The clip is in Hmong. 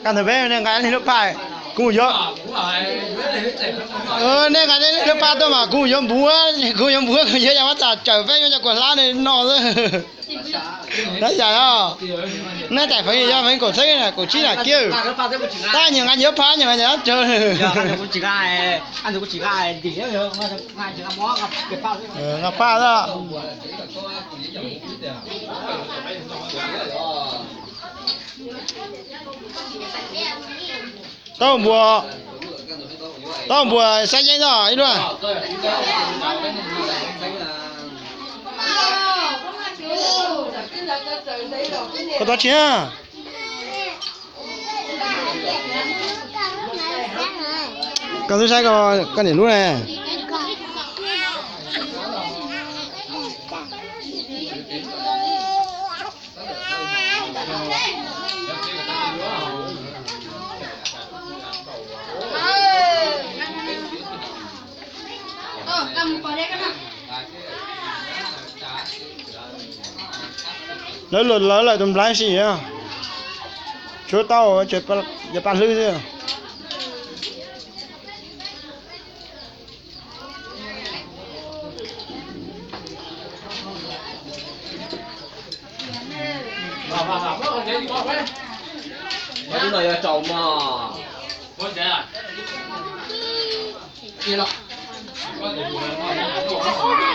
Kaj ntug peb nej nqa ib lub phaj, kuv yuav, nej nqa ib lub phaj tuaj mas kuv yuav npuav, kuv yuav npuav, kuv yuav yam muab tas tsawm peb yuav cov kua hlab no xwb. Nab yam, nej tais feev yog feev kaum txheeb kaum tsib na kiag. Tab nyias nqa nyias phaj, nyias nqa nyias tsawm. Nqa phaj xwb. Tau npuas, tau npuas xab yeeb tau ib lub. Koj tau tsis na? Koj twb saib koj niam lub ne. Lawv luag lawv lawm tus nplaib si, tshuav tau ces paj hlwb xwb.